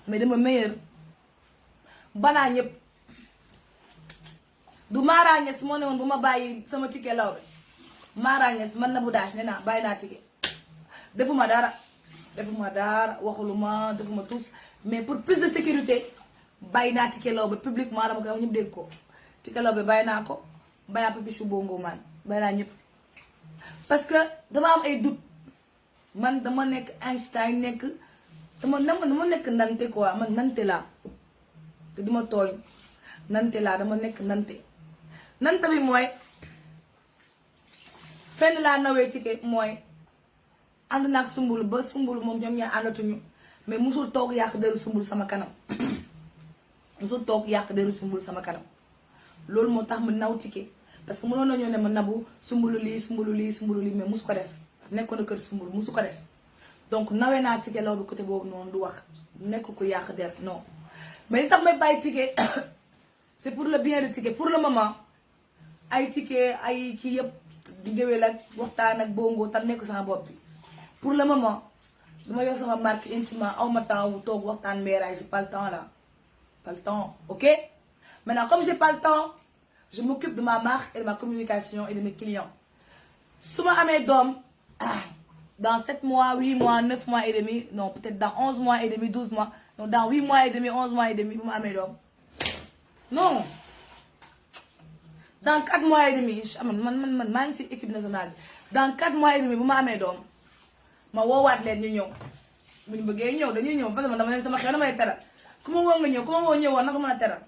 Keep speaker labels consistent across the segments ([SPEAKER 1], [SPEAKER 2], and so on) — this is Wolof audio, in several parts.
[SPEAKER 1] mais dama meilleur banaa ñëpp du Mara Niass moo ne woon bu ma bàyyi sama ticket Lawbe Mara Niass man Nabou Dash nee naa bàyyi naa ticket defuma dara waxuluma defuma tous mais pour plus de sécurité bàyyi naa ticket Lawbe publiquement dama koy wax ñëpp dégg ko ticket Lawbe bàyyi naa ko bàyyi naa Papichou Bongo man bàyyi naa ñëpp parce que dama am ay doute man dama nekk Einstein nekk dama nekk nante quoi man nante laa te duma tooñ nante laa dama nekk nante bi mooy fenn laa nawee ticket mooy ànd naag Sumbulu ba Sumbulu moom ñoom ñaa àndatuñu mais musul toog yàq deru Sumbulu sama kanam loolu moo tax ma naw ticket parce que mënoon nañoo ne ma Nabou Sumbulu lii mais musu ko def parce que nekkoon na kër Sumbulu musu ko def donc nawee naa ticket Lawbe côté boobu noonu du wax nekk ko yàq der non mais li tax may bàyyi ticket c'est pour le bien de ticket pour le moment ay ticket ay kii yëpp di géwél ak waxtaan ak bongo tam nekk sama bopp bi pour le moment dama yor sama marque intimement aw ma temps wu toog waxtaan mbeeraay j'ai pas le temps là pas le temps ok maintenant comme j'ai pas le temps je m'occupe de ma marque et de ma communication et de mes clients su ma amee doom dans 7 mois 8 mois 9 mois et demi non peut-être dans 11 mois et demi 12 mois non dans 8 mois et demi 11 mois et demi bu ma amee doom non dans 4 mois et demi man maa ngi si équipe nationale bi dans 4 mois et demi bu ma amee doom ma woowaat leen ñu ñëw bu ñu bëggee ñëw dañuy ñëw parce que man dama leen sama xew damay teral ku ma woo nga ñëw ku ma woo ñëwoon naka mën a teral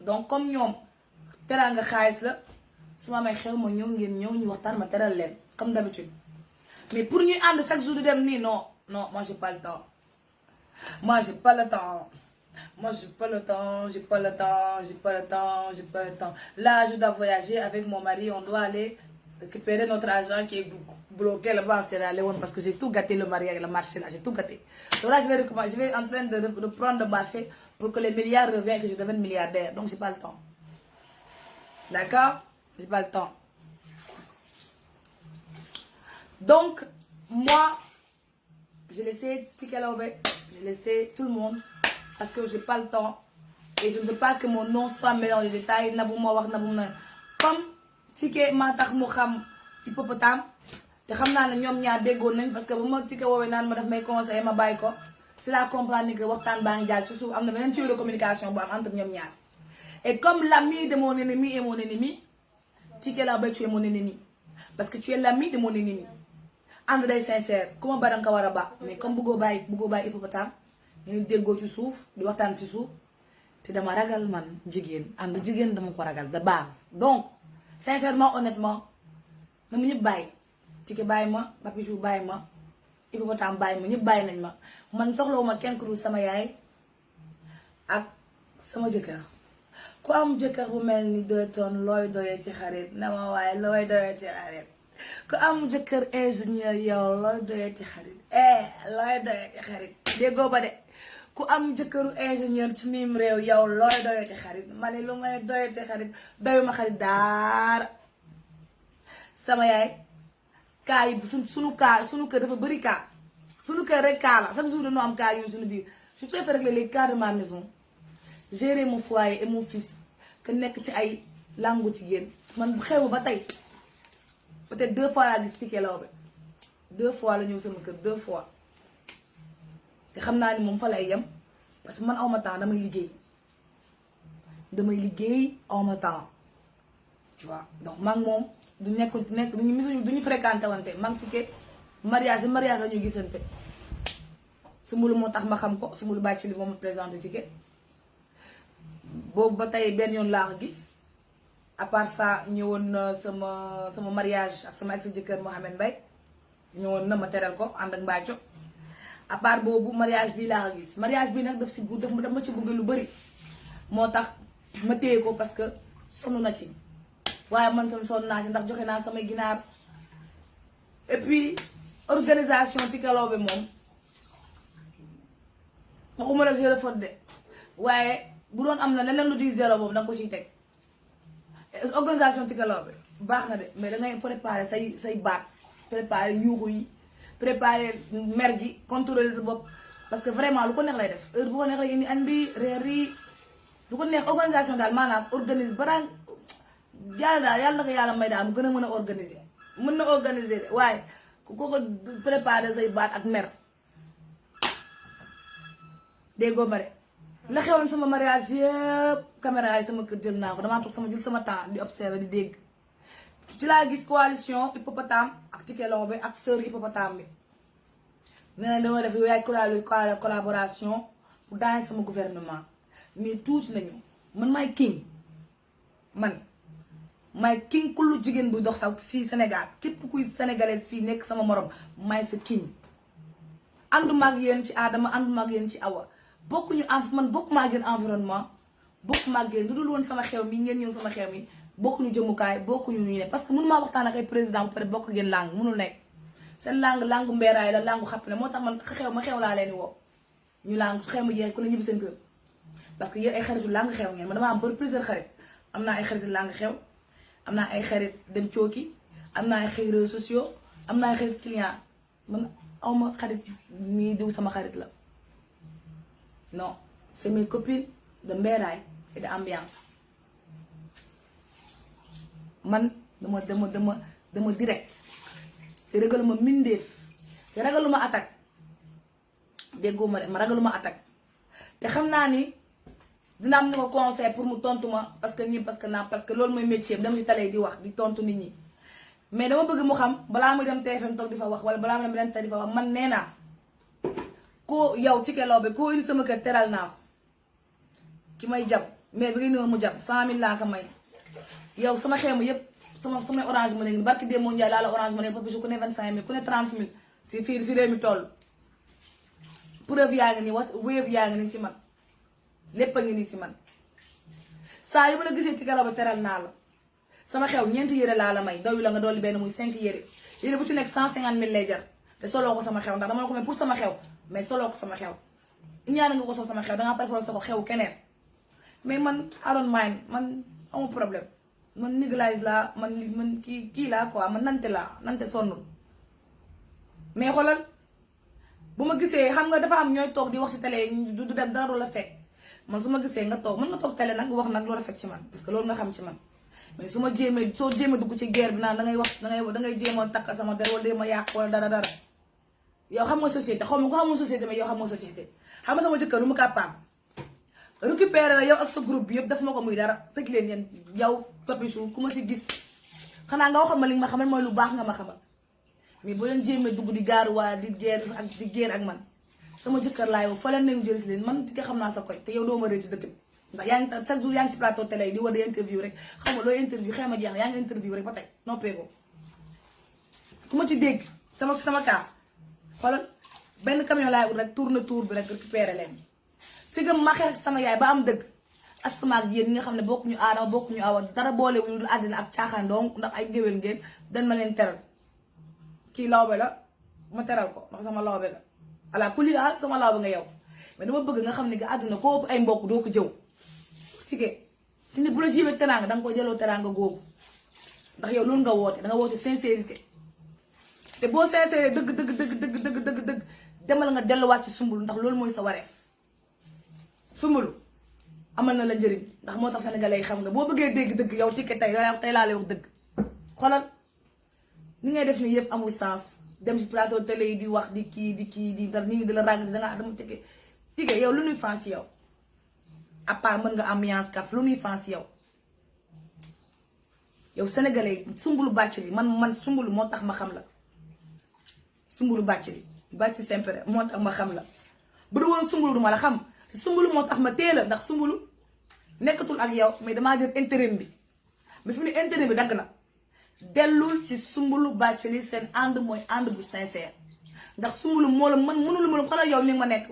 [SPEAKER 1] donc comme ñoom teral nga xaalis la su ma amee xew ma ñëw ngeen ñëw ñu waxtaan ma teral leen comme d'habitude mais pour ñuy ànd chaque jour di dem nii non moi j'ai pas le temps là je dois voyager avec mon mari on doit aller récupérer notre argent qui est bloqué là-bas en Sierra Leone parce que j'ai tout gâté le marché là j'ai tout gâté donc là je vais en train de prendre le marché pour que les milliards reviennent et que je devienne milliardaire donc j'ai pas le temps d'accord j'ai pas le temps donc moi j'ai laissé ticket Lawbe j'ai laissé tout le monde parce que j'ai pas le temps et je ne veux pas que mon nom soit mélangé des détails Nabou moo wax Nabou na comme ticket maa tax mu xam hippopotame te xam naa ne ñoom ñaar déggoon nañ parce que bu ma ticket woowee naan ma daf may conseiller ma bàyyi ko c'est la comprendre ni que waxtaan baa ngi jàll ci suuf am na beneen tuyau de communication bu am entre ñoom ñaar et comme l'ami de mon ennemi est mon ennemi ticket Lawbe tu es mon ennemi parce que tu es l'ami de mon ennemi ànd day sincère ku ma ba danga ko war a baax mais comme bëggoo bàyyi hippopotame ñu déggoo ci suuf di waxtaan ci suuf te dama ragal man jigéen ànd jigéen dama ko ragal de base donc sincèrement honnêtement na mu ñëpp bàyyi ticket bàyyi ma Papichou bàyyi ma hippopotame bàyyi ma ñëpp bàyyi nañ ma man soxlawuma kenn ku dul sama yaay ak sama jëkkër ku am jëkkër bu mel ni 2 tonnes looy doyee ci xarit na ma waaye looy doyee ci xarit ku am jëkkër ingénieur yow looy doyee ci xarit looy doyee ci xarit déggoo ba de ku am jëkkëru ingénieur ci miim réew yow looy doyee ci xarit ma ne lu may doyee ci xarit doyuma xarit daara sama yaay kaa yi suñu kër dafa bëri kaa suñu kër rek kaa la chaque jour dañoo am kaa yooyu suñu biir je préfère régler les cas de ma maison gérer mon foyer et mon fils que nekk ci ay langu jigéen man bu xew ba tey peut-être 2 fois laa gis ticket Lawbe 2 fois la ñëw sama kër 2 fois te xam naa ni moom fa lay yem parce que man awma temps damay liggéey awma temps tu vois donc man moom duñu fréquenté wante man ticket mariage la ñuy gisante Sumbulu moo tax ma xam ko Sumbulu bàcc li moom ma présenté ticket boobu ba tey benn yoon laa ko gis à part ça ñëwoon na sama mariage ak sama ex jëkkër Mohamed Mbaye ñëwoon na ma teral ko ànd ak mbaaco à part boobu mariage bii laa ko gis mariage bii nag daf ma ci bëgg lu bëri moo tax ma téye ko parce que sonn na ci waaye man tam sonn naa ci ndax joxe naa samay ginaar et puis organisation ticket Lawbe moom waxuma la zéro faute de waaye bu doon am na leneen lu di zéro boobu danga ko ciy teg organisation ticket Lawbe baax na de mais dangay préparer say baat préparer yuuxu yi préparer mer gi contrôler sa bopp parce que vraiment lu ko neex lay def heure bu ko neex lay indi añ bi reer yi lu ko neex organisation daal maanaam organise bara yàlla daal yàlla na ko yàlla may daal mu gën a mën a organiser mën na organiser de waaye ku ko préparer say baat ak mer déggoo ma de la xewoon sama mariage yëpp caméra yi sama kër jël naa ko damaa toog sama jël sama temps di observer di dégg ci laa gis coalition hippopotame ak Tické Laobé ak sœur hippopotame bi nee na dama def yow yaay collaboration pour daane sama gouvernement mais tuuti nañu man maay king man maay king ku lu jigéen bu dox sax fii Sénégal képp kuy sénégalais fii nekk sama morom maay sa king ànduma ak yéen ci Adama ànduma ak yéen ci Awa bokkuñu man bokkuma ak yéen environnement bokkuma ak yéen lu dul woon sama xew mi ngeen ñëw sama xew mi bokkuñu jëmukaay bokkuñu ñu ne parce que mënu maa waxtaan ak ay président bu pare bokk ngeen langue mënul nekk seen langue mbeeraay la langue xapp ne moo tax man xew laa leen di woo ñu langue su xew ma jeexee ku ne ñibbi seen kër parce que yéen ay xaritu langue xew ngeen man dama am bëri plusieurs xarit am naa ay xaritu langue xew am naa ay xarit dem cooki am naa ay xarit réseaux sociaux am naa ay xarit client man awma xarit nii diw sama xarit la non c'est mes copines de mbeeraay et de ambiance man dama direct te ragaluma mindeef te ragaluma attaque déggoo ma de ma ragaluma attaque te xam naa ni dina am ni ko conseil pour mu tontu ma parce que loolu mooy métier dama ci tale di wax di tontu nit ñi mais dama bëgg mu xam balaa muy dem TFM toog di fa wax wala balaa muy dem di fa wax man nee naa ko yow Tické Laobé koo indi sama kër teral naa ko ki may jàpp mais bi nga ñëw mu jàpp 100000 laa ko may yow sama xew ma yëpp samay orange ma ne barki démb Ndiaye laa la orange ma ne Papi Chou ku ne 25000 ku ne 30000 si fii réew mi toll preuve yaa ngi nii wéev yaa ngi nii si man lépp a ngi nii si man saa yu ma la gisee Tické Laobé teral naa la sama xew ñeenti yére laa la may doyu la nga dolli benn muy 5 yére yére bu ci nekk 150000 lay jar te soloo ko sama xew ndax dama la ko may pour sama xew mais soloo ko sama xew ñaana nga ko sol sama xew dangaa préféré sa ko xew keneen mais man I don't mind man amu problème man néglige laa man kii laa quoi man nante sonnul mais xoolal bu ma gisee xam nga dafa am ñooy toog di wax si télé du dem dara du la fekk man su ma gisee nga toog mën nga toog télé nag wax nag lu rafet ci man parce que loolu nga xam ci man mais su ma soo jéemee dugg ci guerre bi naan dangay wax dangay jéemoon takkal sama der wala dama yàq wala dara yow xam nga société xaw ma ko xamul société mais yow xam nga société xam nga sama jëkkër lu mu capable récupéré la yow ak sa groupe bi yëpp daf ma ko muy dara tëj leen yéen yow Papi Chou ku ma si gis xanaa nga waxal ma li nga ma xamal mooy lu baax nga ma xamal mais boo leen jéemee dugg di gaaruwaa di guerre ak man sama jëkkër laay fa leen nañu jël si leen man Tické xam naa sa koñ te yow doo ma rëy ci dëkk bi ndax yaa ngi chaque jour yaa ngi si plateau télé yi di war di interview rek xam nga looy interview xëy ma jeex na yaa ngi interview rek ba tey noppee ko ku ma ci dégg sama kaa xoolal benn camion laay ut rek tourne tour bi rek récupéré leen si gëm ma xeex sama yaay ba am dëgg asama ak yéen ñi nga xam ne bokkuñu aadama bokkuñu awa dara boole wuñu dul àddina ak caaxaan donc ndax ay géwél ngeen dañ ma leen teral kii lawbe la ma teral ko ndax sama lawbe nga ala ku lii sama lawbe nga yow mais dama bëgg nga xam ne nga àdduna koo ëpp ay mbokk doo ko jëw Tické te nit bu la jiwee teraanga danga ko jëloo teraanga googu ndax yow loolu nga woote danga woote sincérité te boo sincéré dëgg demal nga delluwaat ci Soumboulou ndax loolu mooy sa wareef Soumboulou amal na la njëriñ ndax moo tax sénégalais yi xam nga boo bëggee dégg dëgg yow Tické tey laa lay wax dëgg xoolal ni ngay def ni yëpp amul sens dem ci plateau télé yi di wax di kii di ndax nit ñi di la ràng danga dama Tické yow lu ñuy fan si yow à part mën nga ambiance kaf lu ñuy fan si yow sénégalais yi Soumboulou Bathily man Soumboulou moo tax ma xam la Soumboulou Bathily Simpere moo tax ma xam la bu dul woon Soumboulou duma la xam Soumboulou moo tax ma teel a ndax Soumboulou nekkatul ak yow mais damaa jël intérim bi mais fi mu ne intérim bi dagg na dellul ci Soumboulou Bathily seen ànd mooy ànd bu sincère ndax Soumboulou moo la mënulu ma la xanaa yow ni nga ma nekk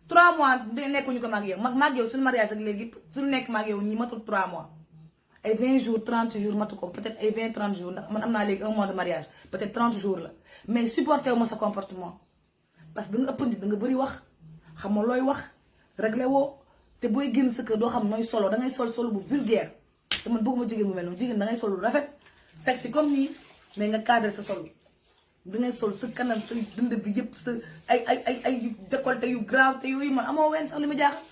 [SPEAKER 1] 3 mois nekkuñu ko maag yow maag yow suñu mariage ak léegi suñu nekk maag yow ñi matul 3 mois ay 20 jours 30 jours matu ko peut-être ay 20 30 jours ndax man am naa léegi 1 mois de mariage peut-être 30 jours la mais supporté wu ma sa comportement parce que da nga ëpp nit da nga bëri wax xam nga looy wax réglé woo te booy génn sa kër doo xam nooy solo dangay solo bu vulgaire te man bëgguma jigéen bu mel noonu jigéen dangay sol lu rafet sexy comme nii mais nga cadré sa sol bi dangay sol sa kanam sa dënd bi yëpp sa ay décolleté yu grave te yooyu man amoo wenn sax li ma jaaxal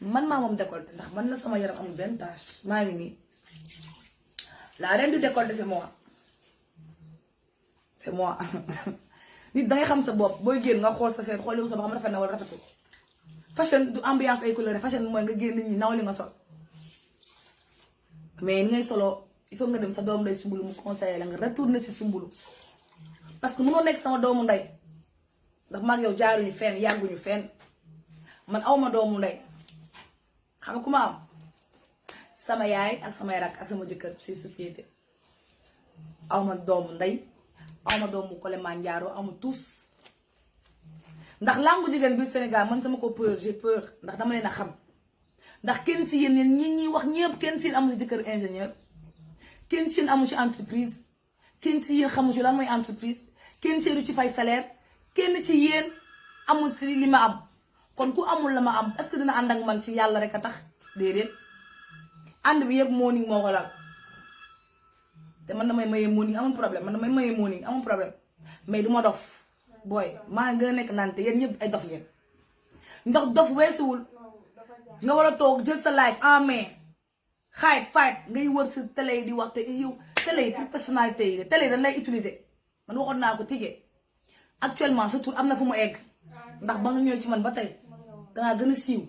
[SPEAKER 1] man maa moom décolleté ndax man la sama yaram amul benn tache maa ngi nii la reine du décolleté c'est moi nit dangay xam sa bopp booy génn nga xool sa seet xool yow sa ba xam rafet na wala rafetul fashion du ambiance ay couleur fashion mooy nga génn nit ñi naw li nga sol mais ni ngay solo il faut nga dem sa doom day sumbulu mu conseillé la nga retourner si sumbulu parce que mënoo nekk sama doomu ndey ndax maag yow jaaruñu fenn yàgguñu fenn man awma doomu ndey xam nga ku ma am sama yaay ak samay rak ak sama jëkkër ci société awma doomu ndey awma doomu Kole Mandiaro amu tous ndax làngu jigéen bi Sénégal man sama ko peur j'ai peur ndax dama leen a xam ndax kenn si yéen ñi ñuy wax ñëpp kenn si yéen amu si jëkkër ingénieur kenn si yéen amu si entreprise kenn ci yéen xamu ci lan mooy entreprise kenn ci du ci fay salaire kenn ci yéen amul si li ma am kon ku amul la ma am est-ce que dina ànd ak man ci yàlla rek a tax déedéet ànd bi yëpp morning moo ko lal te man damay maye morning amul problème man damay maye morning amul problème mais du ma dof booy maa ngi gën a nekk naan te yéen ñëpp ay dof ngeen ndax dof weesuwul nga war a toog jël sa life en main fight ngay wër si télé yi di wax te yow télé yi pour personnalité yi de télé yi dañ lay utiliser man waxoon naa ko Tické actuellement sa tur am na fu mu egg ndax ba nga ñëw ci man ba tey dangaa gën a siiw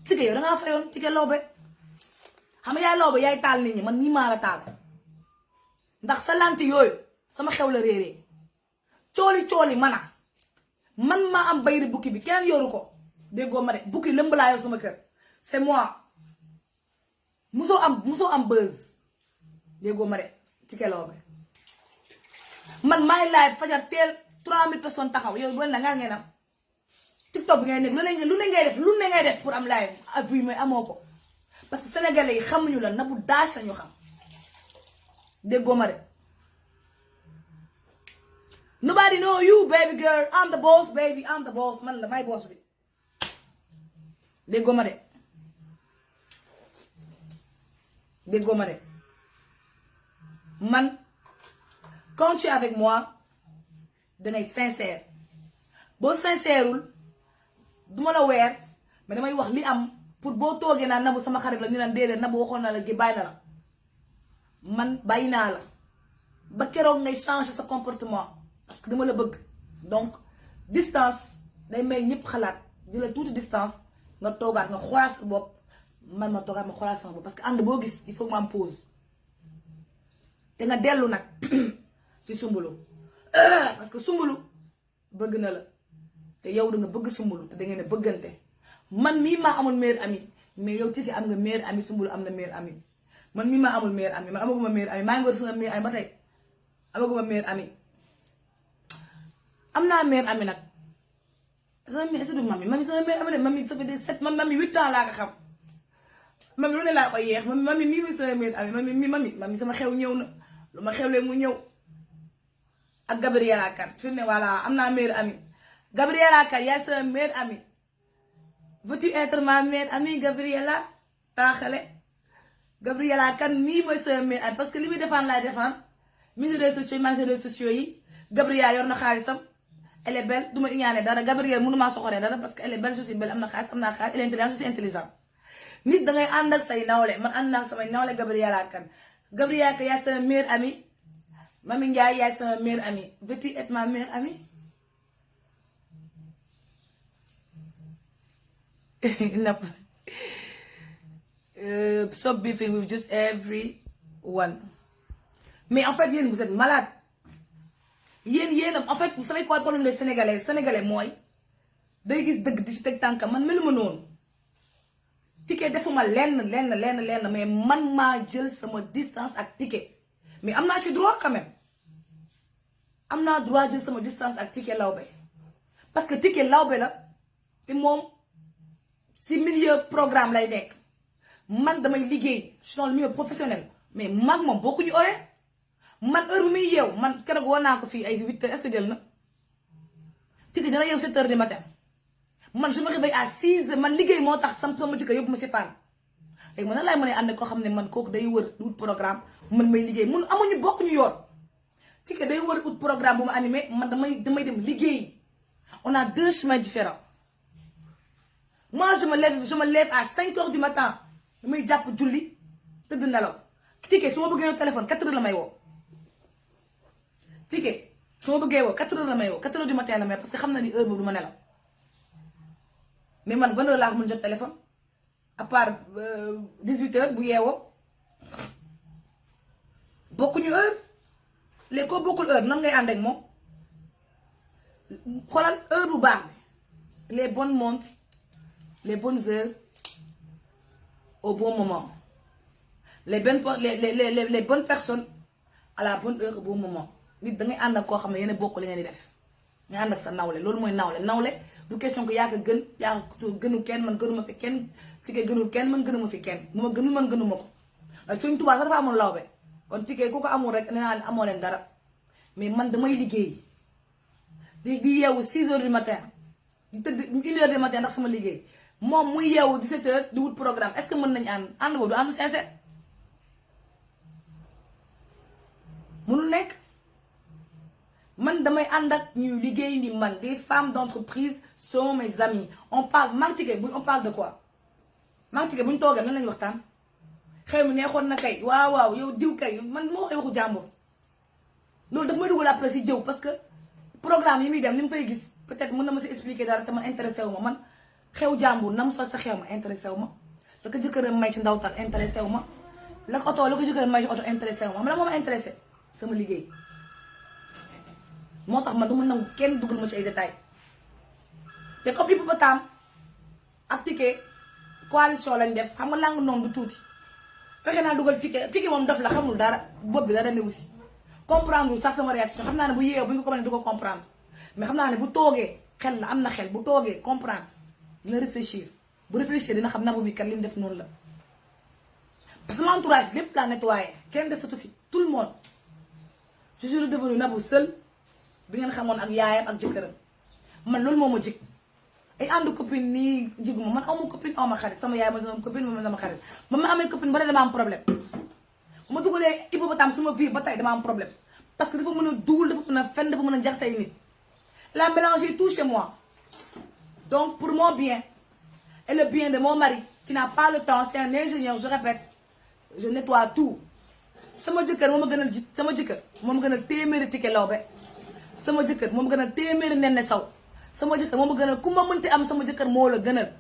[SPEAKER 1] Tické yow dangaa fayoon Tické Laobé xam nga yaay Laobé yaay taal nit ñi man nii maa la taal ndax sa lanti yooyu sama xew la réeree cooli man maa am bayri bukki bi kenn yoru ko déggoo ma de bukki lëmb laa yor sama kër c'est moi musoo am buzz déggoo ma de Tické Laobé man maay live fajar teel 3000 personnes taxaw yow boo na nga ngeen am TikTok bi ngay nekk lu ne ngay def pour am live ak vie mais amoo ko parce que sénégalais yi xamuñu la Nabou Dash lañu xam déggoo ma de nobody know you baby girl I'm the boss baby I'm the boss man la may boss bi déggoo ma de man quand tu es avec moi dangay sincère boo sincèreul duma la weer mais damay wax li am pour boo toogee naa Nabou sama xarit la ñu naan déedéet Nabou waxoon na la gi bàyyi na la man bàyyi naa la ba keroog ngay changer sa comportement parce que dama la bëgg donc distance day may ñëpp xalaat di la tuuti distance nga toogaat nga xoolaat sa bopp man ma toogaat ma xoolaat sama bopp parce que ànd boo gis il faut ma am pause te nga dellu nag ci Soumboulou parce que Soumboulou bëgg na la te yow da nga bëgg Soumboulou te da ngeen a bëggante man mii maa amul meilleur ami mais yow Tické am nga meilleur ami Soumboulou am na meilleur ami man mii maa amul meilleur ami man amaguma meilleur ami maa ngi war sama meilleur ami ba tey amaguma meilleur ami am naa meilleur ami nag sama mi surtout mami sama meilleur ami de mami ça fait des 7 mami 8 ans laa ko xam mami lu ne laa ko yeex mami mii muy sama meilleur ami mami sama xew ñëw na lu ma xewlee mu ñëw ak Gabriela Kane fi ne voilà am naa meilleur ami Gabriela Kane yaay sama meilleur ami veux-tu être ma meilleure amie Gabriela taaxale Gabriela Kane mii mooy sama meilleur ami parce que li muy défendre laay défendre mise réseaux sociaux yi réseaux sociaux yi Gabriela yor na xaalisam elle est belle du ma ñaane dara Gabriela mënuma soxoree dara parce que elle est belle je suis belle am na xaalis am naa xaalis elle est intelligente je suis intelligente nit dangay ànd ak say nawle man ànd naa samay nawle Gabriela Kane Gabriela Kane yaay sama meilleure amie Mami Ndiaye yaay sama meilleure amie veux-tu être ma meilleure amie stop beefing with just everyone mais en fait yéen vous êtes malade yéen en fait vous savez quoi le problème des sénégalais mooy day gis dëgg di ci teg tànkam man meluma noonu Tické defuma lenn mais man maa jël sama distance ak Tické mais am naa ci droit quand même am naa droit jël sama distance ak Tické Laobé parce que Tické Laobé la te moom si milieu programme lay nekk man damay liggéey je suis dans le milieu professionnel mais mag moom bokkuñu horaire man heure bi muy yeew man keroog woon naa ko fii ay 8 heures est-ce que jël na Tické dana yeew 7 heures du matin man je me réveille à 6 heures man liggéey moo tax sama jëkkër yóbbu ma si fan léegi man nan laay mën a ànd koo xam ne man kooku day wër du programme man may liggéey mun amuñu bokk ñu yoon Ticket day war ut programme bu ma animé man damay dem liggéey. On a deux chemins différents. Moi je me lève à 5 heures du matin damay jàpp julli tëdd nelaw. Ticket su ma bëggee yow téléphone 4 heures la may woo. Ticket su ma bëggee woo 4 heures la may woo 4 heures du matin la may parce que xam na ni heure boobu du ma nelaw mais man ban heure laa ko mën jot téléphone à part 18 heures bu yeewoo bokkuñu heure léegi koo bokkul heure nan ngay ànd ak moom xoolal heure bu baax bi les bonnes montres les bonnes heures au bon moment les bonnes personnes à la bonne heure au bon moment. Nit da ngay ànd ak koo xam ne yéen bokk li ngeen di def nga ànd ak sa nawle loolu mooy nawle du question que yaa ko gën yaa ko gënu kenn man gënuma fi kenn Ticket gënul kenn man gënuma fi kenn mu ma gënul man gënuma ko Sëñ Tuubaa sax dafa amoon lawbe kon Ticket ku ko amul rek nee naa amoo leen dara mais man damay liggéey di yeewu 6 heures du matin di tëdd 1 heure du matin ndax sama liggéey moom muy yeewu 17 heures di wut programme est-ce que mën nañu ànd boobu du ànd sincère mënul nekk. Man damay ànd ak ñuy liggéey ni man des femmes d'entreprise sont mes amies on parle Ticket on parle de quoi Ticket bu ñu toogee nan lañu waxtaan xew mi neexoon na kay waaw yow diw kay man moo waxee waxu jàmbur loolu daf may dugal après si jëw parce que programme yi muy dem ni mu fay gis peut-être mën na ma si expliquer dara te man intéressé wu ma man xew jàmbur na mu sol sa xew ma intéressé wu ma la ko jëkkëram may ci ndawtal intéressé wu ma la ko jëkkëram may ci oto intéressé wu ma la moo ma intéressé sama liggéey. moo tax man du ma nangu kenn dugal ma ci ay détails te comme Hippopotame ak Ticket coalition lañ def xam nga langue noonu du tuuti fexe naa dugal Ticket moom daf la xamul dara bopp bi dara newu si comprendre sax sama réaction xam naa ne bu yeewoo bu ñu ko mën du ko comprendre mais xam naa ne bu toogee xel la am na xel bu toogee comprendre dina réfléchir bu réfléchir dina xam Nabou mi kat li mu def noonu la parce que l'entourage lépp laa nettoyé kenn desatu fi tout le monde je suis redevenu Nabou seul bi ngeen xamoon ak yaayam ak jëkkëram man loolu moo ma jig ay ànd copine nii jiguma man aw ma copine aw ma xarit sama yaay ma sama copine ma sama xarit man ma amee copine ba tey dama am problème bu ma dugalee Hippopotame sama vie ba tey dama am problème parce que dafa mën a dugal dafa mën a fen dafa mën a jax say nit la mélanger tout chez moi donc pour mon bien et le bien de mon mari qui n'a pas le temps c'est un ingénieur je répète je nettoie tout sama jëkkër moo ma gënal sama jëkkër moo ma gënal téeméeri Ticket Lawbe sama jëkkër moom gënal téeméeri Nene Saw sama jëkkër moom gënal ku ma mënti am sama jëkkër moo la gënal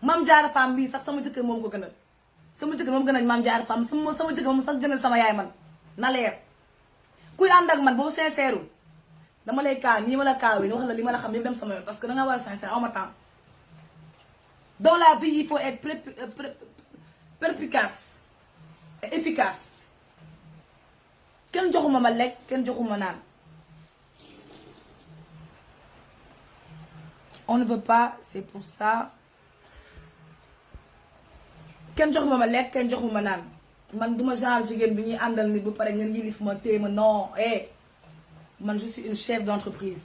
[SPEAKER 1] Mame Diarra Fam bii sax sama jëkkër moom ko gënal sama jëkkër moom gënal Mame Diarra Fam sama jëkkër moom sax gënal sama yaay man na leer kuy ànd ak man boobu sincère dama lay kaa nii ma la kaawee ni wax la li ma la xam yëpp dem sama yoon parce que danga war a sincère aw ma temps dans la vie il faut être perspicace et efficace kenn joxuma ma lekk kenn joxuma naan. On ne veut pas, c'est pour ça. Kenn joxuma ma lekk kenn joxuma naan man duma genre jigéen bi ñuy àndal nit bu pare ngeen yilif ma téye ma non man je suis une chef d'entreprise.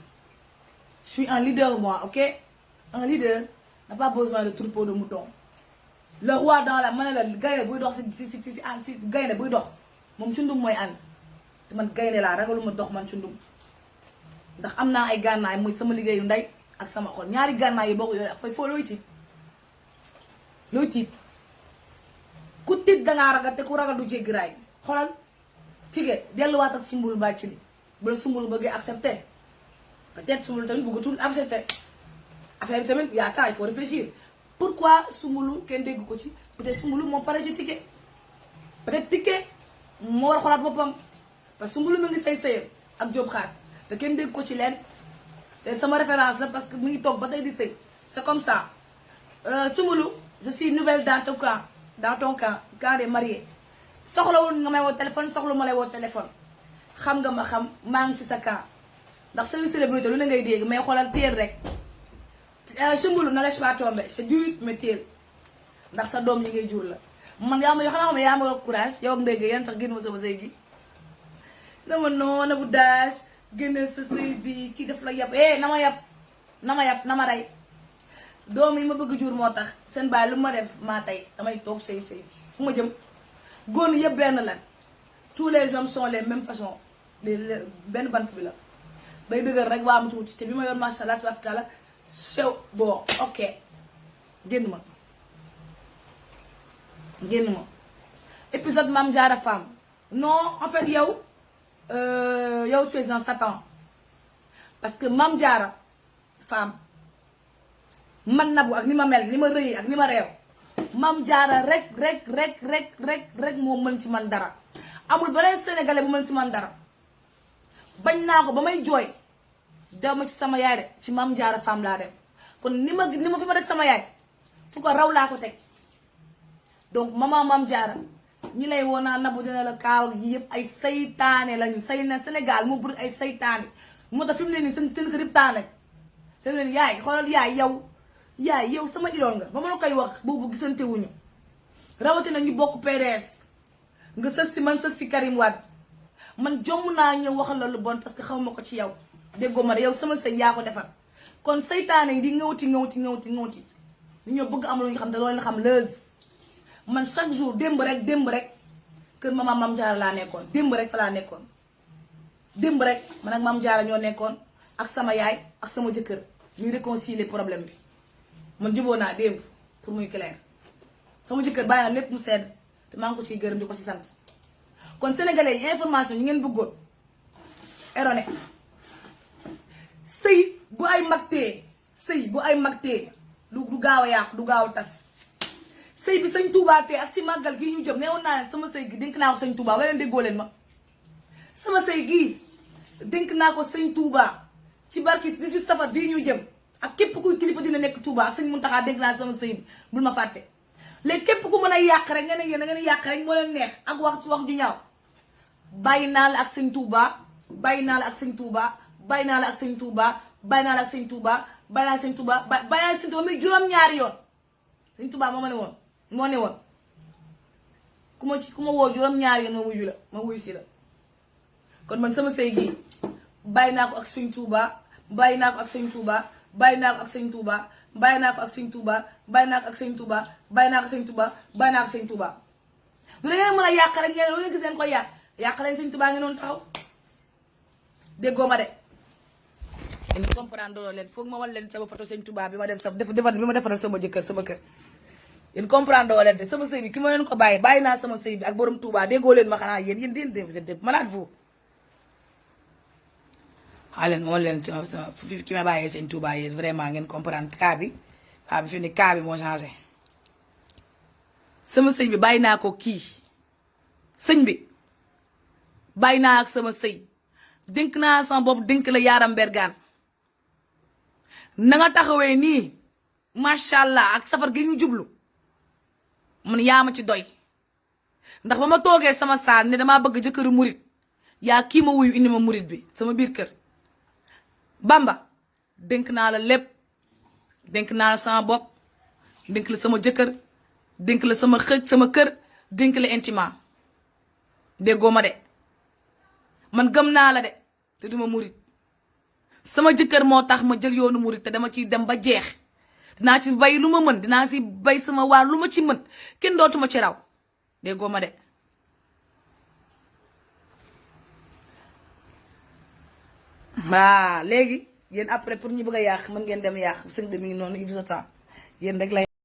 [SPEAKER 1] Je suis un leader moi, ok? Un leader n'a pas besoin de troupeau de moutons. Le roi dans la ma ne la gaynde buy dox si gaynde buy dox moom cundum mooy ànd te man gaynde laa ragaluma dox man cundum ndax am naa ay gànnaay muy sama liggéeyu ndey ak sama xol ñaari gànnaay yi boo ko yore ak fay foo looy tiit ku tiit dangaa ragal te ku ragal du jéggi raay xoolal Ticket delluwaat ak Soumboulou Bathily bu la Soumboulou bëggee accepter peut-être Soumboulou tamit bëggatul accepter affaire bi tamit yaa taa il faut réfléchir pourquoi Soumboulou kenn dégg ko ci peut-être Soumboulou moo pare ci Ticket peut-être Ticket moo war a xoolaat boppam parce que Soumboulou mi ngi sëy ak Diop Xaas te kenn dégg ko ci leen te sama référence la parce que mi ngi toog ba tey di sëy c'est comme ça Soumboulou je suis nouvelle dans ton camp des mariés soxlawul nga may woo téléphone soxla ma lay woo téléphone xam nga ma xam maa ngi ci sa camp ndax suñu célébrité lu ne ngay dégg mais xoolal teel rek Soumboulou na lèche pas tomber c'est dur mais teel ndax sa doom yi ngay jur la man yaa ma yoo xam ne yaa ma courage yow ak ndéygee yan tax génn ma sama sëy gi na ma noona bu daaj génneel sa sëy bi kii def la yab na ma rey doom yi ma bëgg jur moo tax seen baay lu ma def maa tey damay toog sëy fu ma jëm góor yëpp benn la tous les hommes sont les mêmes façons benn bant bi la day dëgër rek waa mu tuuti te bi ma yor macha allah tubaab la sew bon ok génn ma épisode Mame Diarra Fam non en fait yow tu es un satan parce que Mame Diarra Fam man Nabou ak ni ma mel ni ma rëy ak ni ma réew Mame Diarra rek moo mën ci man dara amul beneen sénégalais bu mën ci man dara bañ naa ko ba may jooy dew ma ci sama yaay de ci Mame Diarra Fam laa dem kon ni ma fi ma rek sama yaay fu ko raw laa ko teg donc maman Mame Diarra ñi lay woo naa Nabou dina la kaaw yi yëpp ay saytaane lañu na Sénégal moo bëri ay saytaane moo tax fi mu ne nii seen kër yëpp taan rek fi mu ne nii yaay xoolal yaay yow sama idool nga ba ma la koy wax boobu gisante wuñu rawatina ñu bokk PDS nga sës si man sës si Karim Wade man jomm naa ñëw waxal la lu bon parce que xamuma ko ci yow déggoo ma de yow sama sëy yaa ko defar kon saytaane yi di ngawti li ñoo bëgg am lu ñu xam te loolu nga xam lëz man chaque jour démb rek kër maman Mame Diarra laa nekkoon démb rek fa laa nekkoon démb rek man ak Mame Diarra ñoo nekkoon ak sama yaay ak sama jëkkër ñuy réconcilier problème bi man juboo naa démb pour muy clair sama jëkkër bàyyi na lépp mu sedd te maa ngi ko ciy gërëm di ko ci sant kon sénégalais yi information yi ngeen bëggoon erroné sëy bu ay mag tee du gaaw a yàqu du gaaw a tas sëy bi sëñ Touba tee ak ci màggal gii ñu jëm neewoon naa ne sama sëy gi dénk naa ko sëñ Touba wala déggoo leen ma sama sëy gii dénk naa ko sëñ Touba ci barki 18 safar bii ñu jëm ak képp kuy kilifa dina nekk Touba ak sëñ Mountakha dénk naa sama sëy bi bul ma fàtte léegi képp ku mën a yàq rek nga ne yéen a ngeen yàq rek moo leen neex ak wax ju ñaaw bàyyi naa la ak sëñ Touba bàyyi naa la ak sëñ Touba bàyyi naa la ak sëñ Touba bàyyi naa la ak sëñ Touba bàyyi naa la sëñ Touba bàyyi naa la sëñ Touba muy juróom-ñaari yoon sëñ Touba moo ne woon ku ma woo juróom-ñaari yoon ma wuyu si la kon man sama sëy gi bàyyi naa ko ak sëñ Touba bàyyi naa ko ak sëñ Touba bàyyi naa ko ak sëñ Touba bàyyi naa ko ak sëñ Touba bàyyi naa ko ak sëñ Touba bàyyi naa ko sëñ Touba bàyyi naa ko sëñ Touba du da ngeen mën a yàq rek ngeen loolu gis ngeen koy yàq leen sëñ Touba ngeen doon taxaw déggoo ma de yéen comprendre loolu leen foog ma wan leen sama photo sëñ Touba bi ma def bi ma defaral sama jëkkër sama kër yéen comprendre leen de sama sëy bi ki ma leen ko bàyyi naa sama sëy bi ak borom Touba déggoo leen ma xanaa yéen vous êtes malade vous leen moo leen fi ki ma bàyyee sëñ Touba yéen vraiment ngeen comprendre cas bi fi ni cas bi moo changé sama sëy bi bàyyi naa ko kii sëñ bi bàyyi naa ak sama sëy dénk naa sama bopp dénk la yaaram bergaan na nga taxawee nii macha allah ak safar gi ñu jublu man yaa ma ci doy ndax ba ma toogee sama saal ne damaa bëgg jëkkëru murit yaa kii ma wuyu indi ma murit bi sama biir kër Bamba dénk naa la lépp dénk naa la sama bopp dénk la sama jëkkër dénk la sama sama kër dénk la intimement déggoo ma de man gëm naa la de te duma murit sama jëkkër moo tax ma jël yoonu murit te dama ciy dem ba jeex dinaa ci bay lu ma mën dinaa ci bay sama waar lu ma ci mën kenn dootuma ci raw déggoo ma de waa léegi yéen après pour ñu bëgg a yàq mën ngeen dem yàq sëñ bi mi ngi noonu il vous attend yéen rek lay